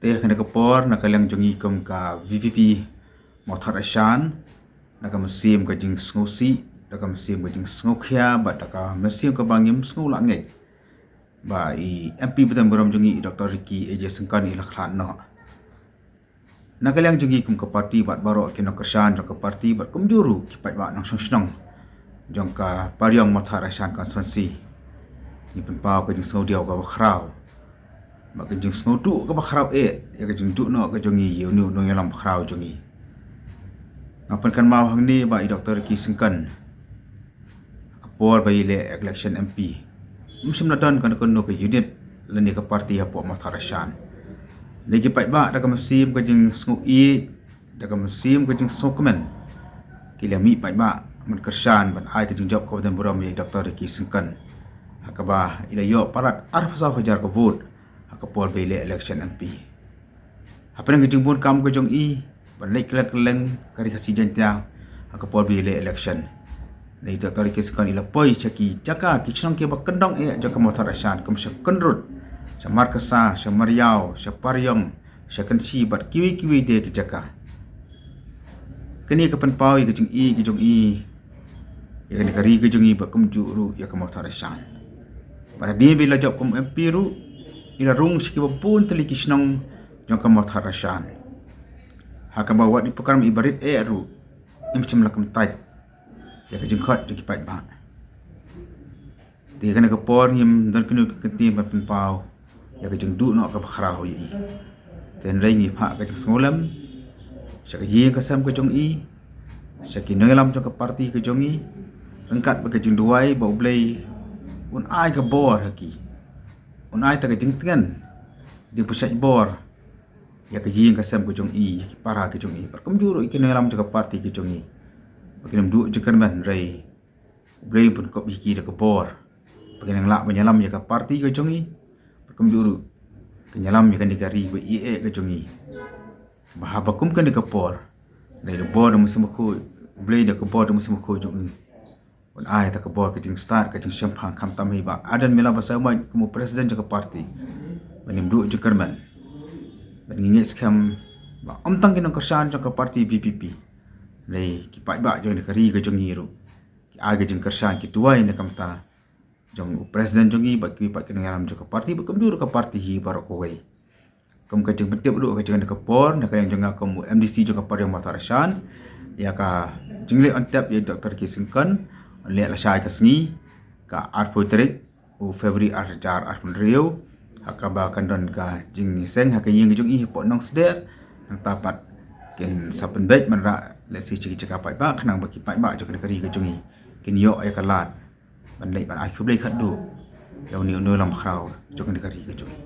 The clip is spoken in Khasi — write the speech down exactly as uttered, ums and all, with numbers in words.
Te ha kane ka por na ka liang jong ngi kum ka VPP Mawthadraishan, da ka mynsiem ka jingsngewsih, da ka mynsiem ka jingsngewkhia bad da ka mynsiem kaba ngim sngew lah ngeit ba i MP ba don burom jong ngi i Dr Ricky A J Syngkon i la khlad noh. Na ka liang jong ngi kum ka party bad baroh ki nongkyrshan jong ka party bad kumjuh ruh ki paidbah nongshong shnong jong ka Pariong Mawthadraishan constituency, ngi pynpaw ka jingsngewdiaw kaba khraw bad ka jingsngewduh kaba khraw eh ïa ka jingduh noh ka jong ngi ïa une u nongïalam bakhraw jong ngi. Nga pynkynmaw hangne ba i Dr Ricky Syngkon, ha ka por ba i leh election MP, ym shym la don kano kano ka unit lane ka party hapoh Mawthadraishan. Dei ki paidbah da ka mynsiem ka jingsngewsih, da ka mynsiem ka jingsngewkmen, ki la mih paidbah ban kyrshan ban ai ka jingjop kaba don burom ïa i Dr Ricky Syngkon, ha kaba i la ïoh palat arphew saw hajar ka vote ha ka por ba i leh election MP. Hapdeng ka jingbun kam ka jong i ban leit kylleng kylleng ka Ri Khasi Jaiñtia ha ka por ba i leh election, i Dr Ricky Syngkon i la poi sha ki jaka ki shnong kiba kyndong eh jong ka Mawthadraishan kum sha Kynrut, sha Markasa, sha Mariaw, sha Pariong, sha Kynshi bad kiwei kiwei de ki jaka. Kane ka pynpaw ïa ka jingïeit ka jong i ïa kane ka ri ka jong i bad kumjuh ruh ïa ka Mawthadraishan. Bad hadien ba i la jop kum MP ruh, i la rung sha kiba bun tylli ki shnong jong ka Mawthadraishan, ha kaba wat i program iba rit eh ruh im shym la kyntait ïa ka jingkhot jong ki paidbah. Te kane ka por ngim don kano kano ka kyntien ban pynpaw ïa ka jingduh noh kaba khraw ïa i. Te hynrei ngi phah ka jingsngewlem sha ka ïing ka sem ka jong i, sha ki nongïalam jong ka party ka jong i, ryngkat bad ka jingduwai ba U Blei un ai ka bor ha ki, un ai ta ka jingtngen, jingpynshait bor ïa ka ïing ka sem ka jong i, ïa ki para ka jong i bad kumjuh ruh ïa ki nongïalam jong ka party ka jong i, ba kin ym duh jingkyrmen, hynrei U Blei un pynkop ïa ki da ka bor ba kin nang lah ban ïalam ïa ka party ka jong i bad kumjuh ruh kin ïalam ïa kane ka ri ba ïeit ka jong i. Ba haba kum kane ka por, da ka bor da ka mynsiem bakhuid, U Blei da ka bor da ka mynsiem bakhuid jong u un ai ta ka bor, ka jingstad, ka jingshemphang, khamtam hi Bah Ardent Miller Basaiawmoit kum u president jong ka party, ba ngim duh jingkyrmen, ba ngi ngeit skhem ba ym tang ki nongkyrshan jong ka party VPP, hynrei ki paidbah jong ka ri ka jong i ruh ki ai ka jingkyrshan, ki duwai na ka bynta jong u president jong i bad kiwei pat ki nongïalam jong ka party bad kumjuh ruh ka party hi baroh kawei. Kum ka jingpyntip ruh ha ka jong kane ka por, na ka liang jong nga kum u MDC jong ka Pariong Mawthadraishan, ïa ka jingleh on tap ïa i Dr Ricky Syngkon, leh lashai ka sngi, ka arphew tarik u February arhajar arphew hynriew, ha kaba kan don ka jingïaseng ha ka ïing ka jong i hapoh Nongsdeh. Nangta pat kin sa pynbeit ban rah lehse sha ki jaka paidbah khnang ba ki paidbah jong kane ka ri ka jong i kin ïoh ïa ka lad ban leit ban ai khublei khatduh ïa une u nongïalam bakhraw jong kane ka ri ka jong i.